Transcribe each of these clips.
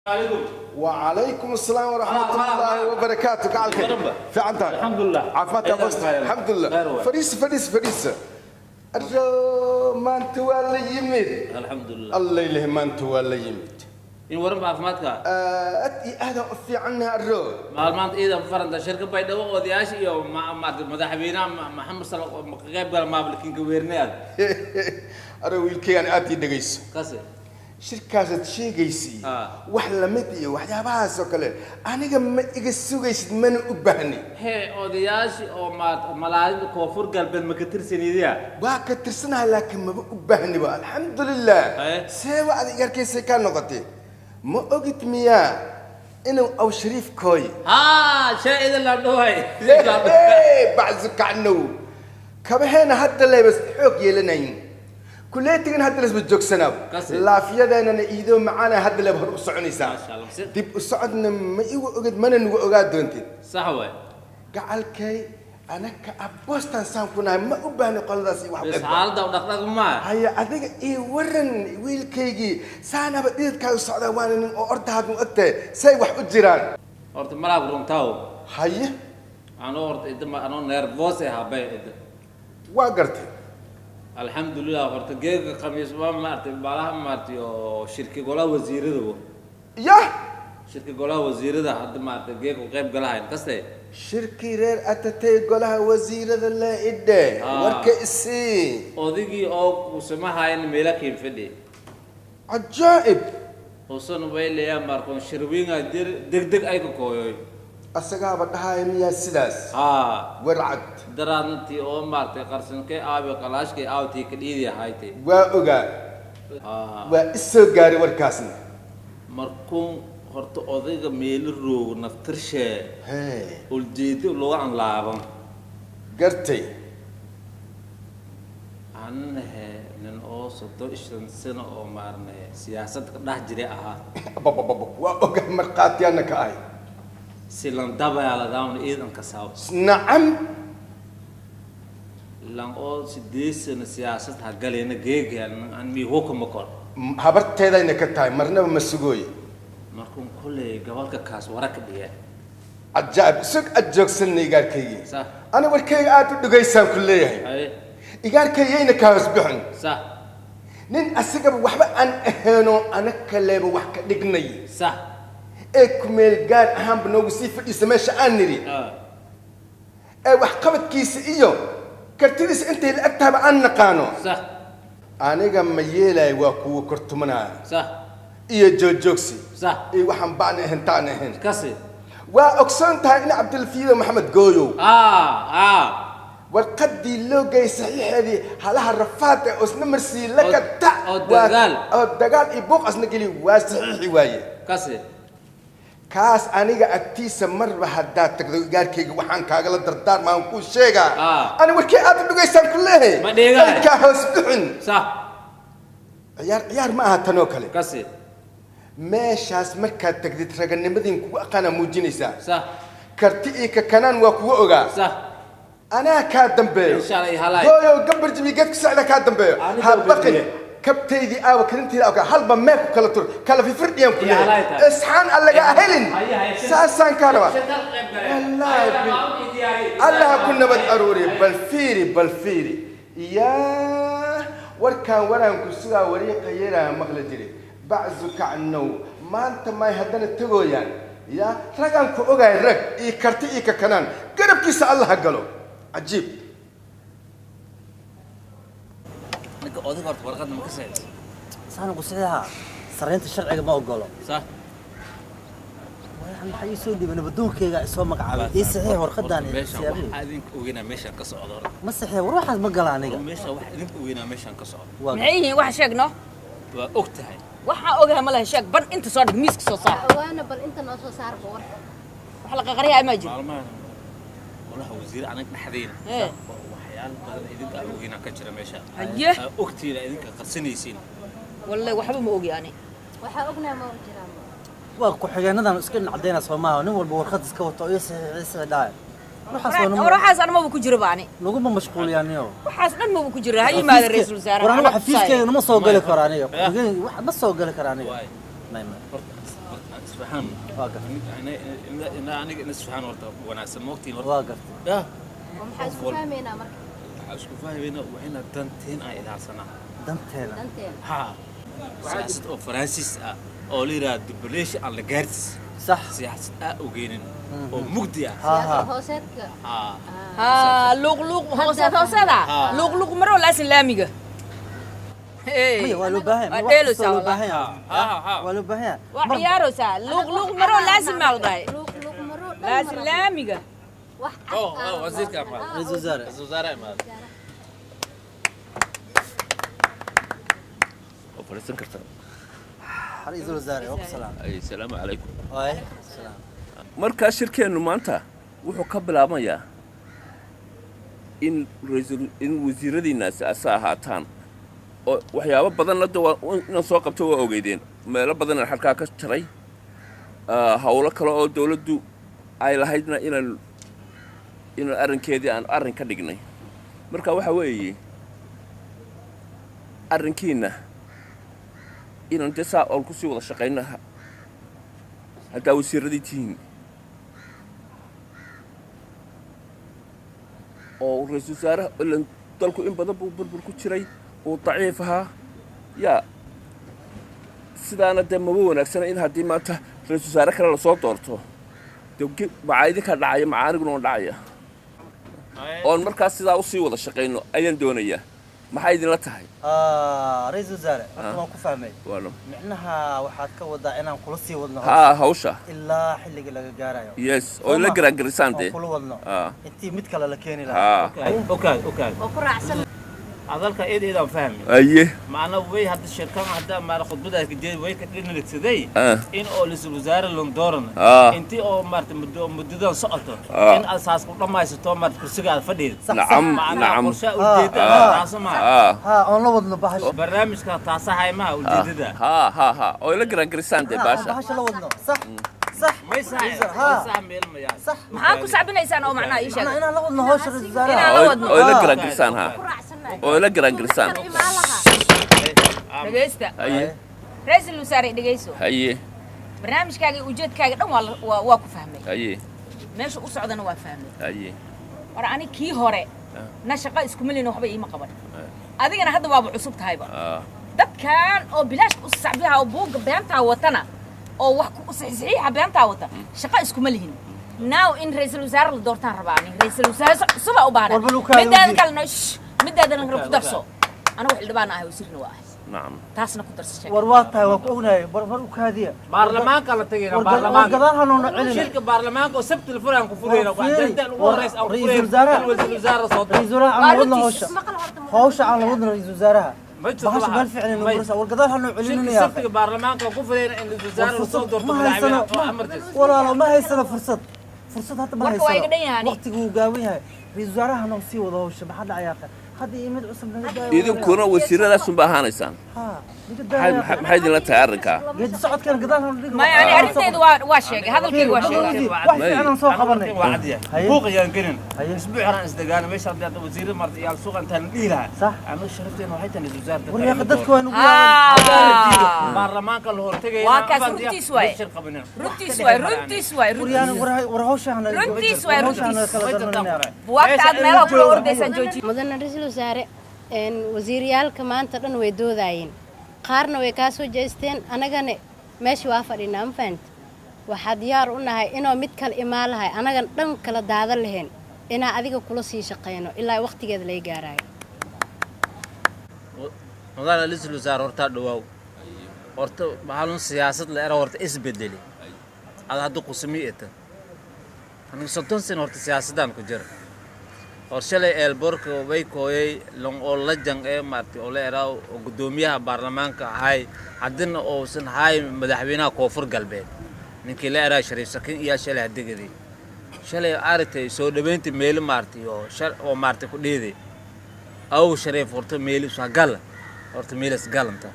عليكم. وعليكم السلام ورحمة الله وبركاته. قالك في عندك؟ الحمد لله. عافاك يا بس. الحمد لله. فريس فريس فريس. ما انت ولا يمد. الحمد لله. الله يله ما انت ولا يمد. إن ورم عافمادك؟ هذا في عنا الرو. maalmaanta ciidan faranta shirka baydhabo odayaasha iyo madaxweynaha Maxamed Sal ka qayb gala maabilkinka weernead. Ara wiilkaygaan aad ii dhegayso. Kase. Shirkaasaad sheegaysay wax lamid iyo waxyaabahaas oo kale aniga ma iga sugaysid mana u baahni. Hee odayaashii oo malaadida koonfur galbeed ma ka tirsanidiya? Waa ka tirsanahay laakiin maba u baahniba, alxamdulilah. Seeba aad iga arkaysay kaa noqotay. Ma ogid miyaa inuu aw shariif kooy? Haa, shay idin la dhawaay. Bacsu kacnow. Kabaheena hadda leebas xoog yeelanayn. Kuleetigan hadda lesba joogsanaa. Laafyadeenana iidoo macaana hadda leeb hor u soconaysaa. Dib u socodna ma igu ogid mana nugu ogaa doontid. Sax waay. Gacalkay anaka aboostaan saan ku nahay ma u baahni qoladaas iyo wax. Bas xaaladda u dhaqdhaq ma. Haya adiga ii waran wiilkaygii saanaba dhididkaa u socdaa waana nin oo ordahaad mu ogtahay say wax u jiraan. Horta malaab runtaaw. Haye. Anoo horta idda anoo nervous ah habay idda. Waa gartay. Alxamdulilah horta geega khamiis waa maartay baalaha maartay oo shirki golaha wasiirada. Yah. Shirki golaha wasiirada hadda maartay geega qayb galahayn kaste. Shirki reer atatay golaha wasiirada la idhe warka isii. Odigii oo kusamahayn meela kiin fadhi. Cajaa'ib. Husan way leeyahay markoon shirwiinga degdeg ay ku kooyoy. Asagaaba dhahaaya miyaa sidaas? Haa. Warcad. Daraadnantii oo maartay qarsankay aabi qalaashkay aawtii ka dhiidi ahaaytay. Waa ogaa. Waa is soo gaaray warkaasna. Markuun horta odayga meelo roogo naftirshee. Hee. Ujeedo loo aan laaban. Gartay. Annahe nin oo 35 sano oo maarnay siyaasadda ka dhex jiray ahaa. Waa ogaa markhaatiyaana ka ahay. Silan dabayaaladaawna ciidanka saab. Nacam. Lan oo 8 sano siyaasad ha galeena geegaan aan mi hukuma kor. Habarteedayna ka tahay marnaba ma sugooye. Markuun kulley gobolka kaas wara ka dhigaa. Cajaa'ib sug ad joogsanna igaarkaygii. Sax. Ana warkayga aad u dhugaysaan ku leeyahay. Igaarkaygayna kaa hoos bixin. Sax. Nin asigaba waxba aan ahaynoo ana kaleeba wax ka dhignay. Sax. Ee kumeel gaar ahaanba noogu sii fadhiisa meesha aan nidhi. Ee wax qabadkiisa iyo kartidiisa intay la eg tahaba aan naqaano. Sax. Aniga ma yeelaayo waa kuwa kortumanaya. Sax. Iyo joogjoogsi. Sax. Iyo waxaan ba'na ahayn taan ahayn. Kasi. Waa ogsoon tahay in Cabdilfiido Maxamed Gooyow. Warqaddii loo geeyey saxiixeedii halaha rafaad ee osna marsiiyey la kata. Oo dagaal. Oo dagaal iyo buuq asna geliy waa saxiixi waaye. Kasi. Kaas aniga agtiisa marba haddaad tagdo igaarkayga waxaan kaagala dardaarmaan kuu sheegaa. Ani warkii aad u dhugaysaan ku leehay. Ma dheegahay. Ay kaa hoos bixin. Sax. Ciyaar ciyaar ma aha tanoo kale. Kasi. Meeshaas markaad tagdid raganimadiin kugu aqaanaa muujinaysaa. Sax. Karti iyo kakanaan waa kugu ogaa. Sax. Anaa kaa dambeeyo. Insha Allah halay. Gooyow gambar jabi geed ku socda kaa dambeeyo. Ha baqin. Kabtaydii aawa karinteeda aawa halba meel ku kala tur kala fifrdhiyaan ku leeyahay. Isxaan aan laga helin. Saasaan kaa rabaa. Wallaahi Allah ku nabad aruuri bal fiiri bal fiiri. Yaa warkaan waraan ku sugaa wariiqa yeeraa maqla jiray. Bacsu kacnow maanta may haddana tagooyaan. Yaa ragaan ku ogaay rag iyo karti iyo kakanaan garabkiisa Allah ha galo. Cajiib. Ninka odayga horta warqadna ma ka saxiixin? Saan ugu saxiixaa sarreynta sharciga ma ogolo. Sax. Waxaan maxaa ii soo dhiibay nabaduunkayga isoo magacaabay. Ii saxiix warqadan. Meeshan waxa idinka ogeynaa meeshan ka socdo horta. Ma saxiix war waxaas ma gala aniga. Meeshan waxa idinka ogeynaa meeshan ka socdo. Maxay yihiin wax sheegno? Waa og tahay. Waxaan ogahay ma laha sheeg ban inta soo dhig miiska soo saar. Waana bal inta noo soo saar war. Wax la qaqariyaa ma jiro. Maalmahan golaha wasiir anaga dhexdeena. Waxyaalo badan idinka ogeynaa ka jira meesha. Haye. Ogtiina idinka qarsanaysiin. Wallahi waxba ma ogi ani. Waxa ognahay ma jiraan. Waa ku xigeenadan iska dhacdayna Soomaaliya nin walba warqad iska wato iyo saxiix dhaay. Waxaas anma ku jiro baani. Lagu ma mashquuliyaaniyo. Waxaas dhan ma ku jiro. Ha yimaado ra'iisul wasaare. War aniga xafiiskayga ma soo gali karo aniga. Wax ma soo gali karo aniga. Horta Isfahan. Waa gartay. Aniga in isfahan horta wanaagsan moogtiin horta. Waa gartay. Yah. Maxaa isku fahmaynaa marka? Waxaa isku fahmaynaa waa inaad danteen aan ilaalsanaa. Danteena. Danteena. Ha. Siyaasad oo Faransiis ah oo la yidhaahdo dibleesh aan la gaarsiis. Sax. Siyaasad aa ogeynin oo mugdi ah. Siyaasad hooseedka. Ha. Haa, luuq luuq hooseed hooseeda. Luuq luuq maroo laasin laamiga. Maya waa loo baahan yahay. Waa Wax kasta dheeleysaa waa loo baahan yahay. Ha ha. Waa loo baahan yahay. Waa ciyaaraysaa. Luuq luuq maroo laasin maa la dhahay. Luuq luuq maroo dhan. Laasin laamiga. Wax cad. Oh, oh, wasiirka imaad. Ra'iisul wasaare. Ra'iisul wasaare imaad. Oo fadhiisan kartaa. Ra'iisul wasaare waa ku salaam. Ay, salaamu calaykum. Waay. Salaam. Markaa shirkeennu maanta wuxuu ka bilaabmayaa in ra'iisul in wasiiradiinnaasi asa ahaataan oo waxyaabo badanna de waa inaan soo qabto waa ogeydeen meelo badanaan xalkaa ka jaray, howlo kale oo dawladdu ay lahaydna inaan arrinkeedii aan arrin ka dhignay. Marka waxa weeye arrinkiinna inaan dee saa oon kusii wada shaqayno haddaa wasiiradii tihiin oo ra'iisul wasaaraha ilan dalku in badan buu burbur ku jiray, uu daciif ahaa, yaa sidaana dee maba wanaagsana in haddii maanta ra'iisul wasaare kale lasoo doorto dee macaa idinkaa dhacaya, macaa aniguna oon dhacaya, oon markaas sidaa usii wada shaqayno ayaan doonayaa. Maxaa idinla tahay? Ra'iisul wasaare horta waan ku fahmay. Waano micnaha waxaad ka wadaa inaan kula sii wadno haa hawsha ilaa xilliga laga gaarayo. Yes, oo ila garaangarisaan dee oo kula wadno intii mid kale la keeni lahaa. Okay okay. Oo ku raacsan. Hadalka eed eedaan fahmi. Aye. Macna way hadda shirkan hadda maal khudbada ka jeed way ka dhinigsaday in oo ra'iisul wasaare London intii oo maarta muddadan socoto in asaas ku dhamaysato maarta kursiga aad fadhiid. Nacam nacam. Qorshe ujeedada taas ma ha oon la wadno bahasha barnaamijka taas ahay ma ujeedada. Ha ha ha oo ila garaangarisaan dee baasha. Bahasha la wadno. Sax sax. May sax meel ma yaa. Sax. Maxaa ku sacbinaysaan oo macnaha ii sheeg? Inaan la wadno hawsha ra'iisul wasaare. Inaan la wadno. Oo ila garaangarisaan ha. Oo ila garaangarisaan. Dhageysta. Haye. Ra'iisul wasaare dhageyso. Haye. Barnaamijkaaga iyo ujeedkaaga dhan waa waa ku fahmay. Haye. Meesha u socdana waa fahmay. Haye. War ani kii hore na shaqo iskuma leyn waxba iima qaban. Adigana hadda waaba cusub tahayba. Dadkan oo bilaash u sacbiyaha oo buugga beentaa watana oo wax ku saxiixa beentaa wata shaqo iskuma lihin. Now in ra'iisul wasaare la doortaan rabaa ani ra'iisul wasaare suba u baahan. Midaada kalena midaadana ku darso. Anigu xildhibaan ahay wasiirna waa ahay. Nacam. Taasna ku darso sheeg. War waa tahay waa ku ognahay war war u kaadiya. Baarlamaanka la tagayna baarlamaanka. Gadaal hanuuna celina. Shirka baarlamaanka oo sabti la furaan ku furayna waa janta ugu horeys aan ra'iisul wasaaraha. Ra'iisul wasaare soo ra'iisul wasaare aan wadno hawsha. Hawsha aan wadno ra'iisul wasaaraha. Bahasha meel fiican inuu gursa war gadaal hanuuna celinaya. Shirka sabtiga baarlamaanka ku furayna in ra'iisul wasaare soo doorto madaxweynaha oo amartiis. Walaalo ma haysano fursad. Fursad hadda ma Warka waa iga dhan yahay. Waqtigu wuu gaaban yahay. Ra'iisul wasaaraha noo sii wado hawsha maxaa dhacayaa? Hadda iyo mid cusub naga daayo. Idinkuna wasiiradaas unba ahaanaysaan. Ha, naga daayo. Maxay idinla tahay arrinkaa? Geedi socodkan gadaal hanu dhigo. Maya ani arrintaydu waa sheegay hadalkayga waa sheegay. Wax fiican aan soo qabanay. Waa cad yahay. Buuq ayaan gelin. Isbuuc horaan isdagaana meesha hadda wasiirada marti iyaal suuqa intaan dhihi lahaa. Sax. Anu sharafteena waxay tahay ra'iisul wasaare. War yaqa dadka waa nugu yaabay. Baarlamaanka la hortagayna. Waa kaas runtiis waaye. Shir qabanina. Runtiis waaye, runtiis waaye, Waryaan war hawsha hana. Runtiis waaye, runtiis. Kala darnaa. Buwaagta aad meelaha kula ordaysaan jooji. Mudane ra'iisul wasaare wasiiryaalka maanta dhan way doodayeen. Qaarna way ka soo jeesteen anagana meesha waa fadhinaa ma fahant. Waxaa diyaar u nahay inoo mid kale imaan lahay anagan dhan kala daadan lahayn inaa adiga kula sii shaqeyno ilaa waqtigeeda laga gaarayo. Mudane ra'iisul wasaare horta dhawaaw. Horta maxalun siyaasad la era horta isbedeli. Ada hadda qusmi eta. Anigu 30 sano horta siyaasadan ku jira. Hor shalay eelboorka way kooyay long oo la jang ee maartay oo la era oo gudoomiyaha baarlamaanka ahay haddana uusan ahay madaxweynaha koonfur galbeed. Ninkii la era Shariif Sakiin iyo shalay hadigadi. Shalay aragtay soo dhaweyntii meel maartay oo shar oo maartay ku dheeday. Aw Shariif horta meel isu gal horta meel is galanta.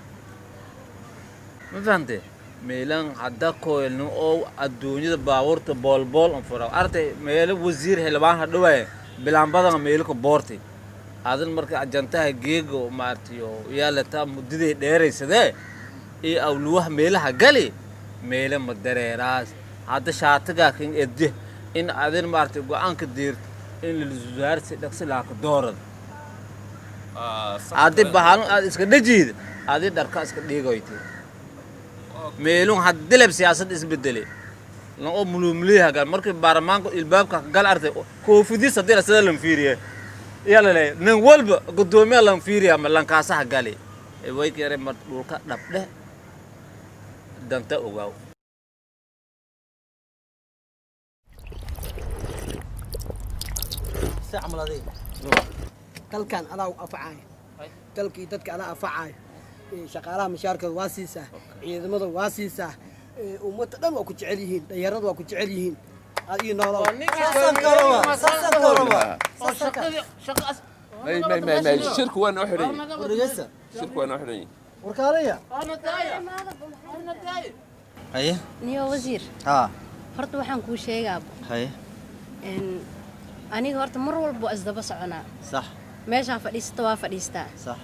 Ma fahantay? Meelan hadda kooyno oo adduunyada baabuurta boolbool on furo. Aragtay meel wasiir xildhibaan hadhowaay bilaan badan meel ku boortay. Aadan marka ajantaha geego maartay oo yaalata muddadii dheeraysadee iyo awluwaha meelaha gali Meele ma dareeraas hadda shaatigaa kan edje in adin maaragtay go'aanka deerto in ra-iisul wasaare si dhaqsi lahaa ka doorada. Haddii bahalun aad iska dhajiida adi dharka iska dhiigoyte meelun haddileb siyaasad isbedele lan oo mulumuliyaha markii baarlamaanka ilbaabka gal artay koofidis haddii la sida lan fiiriye yaa la leeyahay nin walba guddoomiya lan fiiriya ma lankaasaha gali way kere mar dhulka dhabdhe danta ogaaw. Si camal adiga Dalkan adaa u anfacaya, dalkii dadka adaa anfacaya. Shaqaalaha mishaarkooda waa siisaa, ciidamada waa siisaa, ummadda dhan waa ku jecel yihiin, dhalinyarada waa ku jecel yihiin. Aad ii noolow. Saasaan ka rabaa, saasaan ka rabaa. May may may may, shirku waa noo xidhan yahay. Wargeysa. Shirku waa noo xidhan yahay. Warkaalaya. Haye. Niyo wasiir. Haa. Horta waxaan kuu sheegaaba. Haye. Aniga horta mar walba waa isdaba soconaa. Sax. Meeshaa fadhiisata waa fadhiistaa. Sax.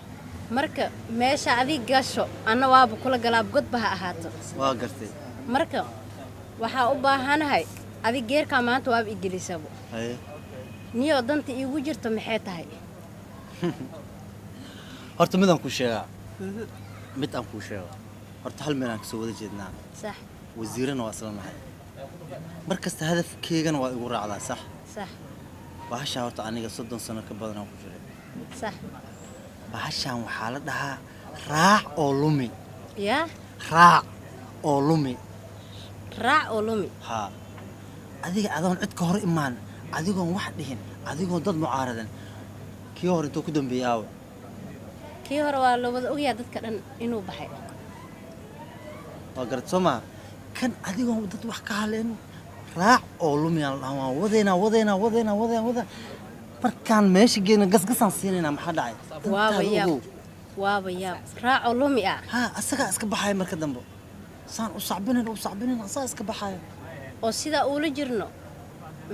Marka meesha adig gasho anna waaba kula galaa, godba ha ahaato. Waa gartay. Marka waxaa u baahanahay adig geerkaa maanta waaba igelisabo. Haye. Niyo danta iigu jirto maxay tahay? Horta mid aan kuu sheegaa, mid aan kuu sheego horta, hal meel aan kasoo wada jeednaa. Sax. Wasiirana waa isla nahay, mar kasta hadafkeygana waa igu raacdaa, sax? Sax. Bahashaa horta aniga 30 sano ka badan aan ku jiray. Sax. Bahashaan waxaa la dhahaa raac oo lumi. Yaa? Raac oo lumi. Raac oo lumi. Haa, adiga adoon cid ka hor imaan, adigoon wax dhihin, adigoon dad mucaaradan, kii hore intuu ku dambeeyey aawe? Kii hore waa loo wada ogyahay dadka dhan inuu baxay. Waa garad soo maha kan adigoon dad wax ka hadleen, raac oo lumi aan la dhahaa. Waan wadaynaa, wadaynaa, wadaynaa, wadaynaa, wadaynaa, markaan meesha geyna gasgasaan siinaynaa. Maxaa dhacay? Waaba Dantaada yaab. ogow. Waaba yaab, raac oo lumi ah. Haa, asagaa iska baxaya marka dambe, saan u sacbinayn u sacbinayn, asagaa iska baxaya. Oo sidaa uula jirno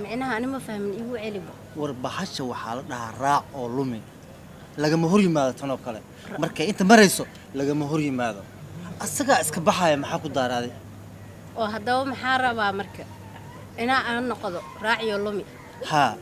micnaha ani ma fahmin, igu celibo. War bahasha waxaa la dhahaa raac oo lumi, lagama hor yimaado tan oo kale. Markay inta marayso lagama hor yimaado, asagaa iska baxaya. Maxaa ku daaraaday? Oo haddaba maxaa rabaa marka inaa aan noqdo raaciyo lumi? Haa,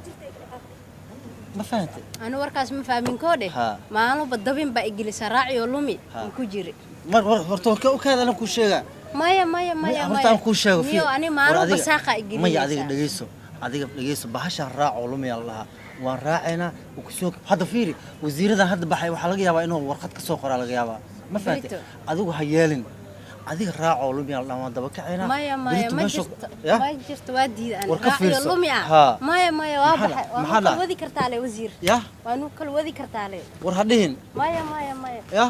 ma fahantay? Ani warkaas ma fahmin koodhe. Haa. Maalinba dabin baa igelisa, raaciyo lumi. Haa. Ma ku jiri. Mar war horta warka u kaada anaan kuu sheegaa. Maya, maya, maya. Horta aan kuu sheego. Niyo ani War maalinba saaqa maya adiga igelinaysaa. Dhegeyso, adiga dhegeyso, bahashaan raac oo lumiyaa la dhahaa, waan raacaynaa. Wuu kusoo hadda fiiri wasiiradan hadda baxay, waxaa laga yaabaa inuu warqad ka soo qoraa laga yaabaa. Ma fahantay? Berito. Adigu ha yeelin, adiga raac oo lumiyaa la dhahaa, waan daba kacaynaa. Maya, maya. Berito Ma meesha- jirto. Ya? Ma jirto, waa diida ani War ka raaciyo fiirso. lumi ah. Haa. Maya, maya, waa Maxaa baxay. Waa maxaa nu kala dhacay? wadi kartaa le wasiir. Ya? Waa nu kala wadi kartaa le. War ha dhihin. Maya, maya, maya. Ya?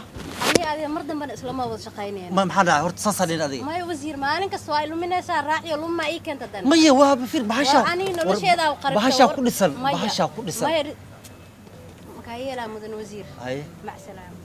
Ani adiga mar dambena islama wada shaqaynayna. Ma maxaa dhacay horta? Saasaa dhihin adiga. Maya wasiir, maalin kasta waa iluminaysaa, raaciyo lumi maa ii keenta dan. Maya, waa fiir bahashaa. War aniga nolosheeda u qaribta. Bahashaa ku dhisan. Maya. Bahashaa ku dhisan. Maya, makaa yeelaa mudan wasiir. Haye. Mac salaama.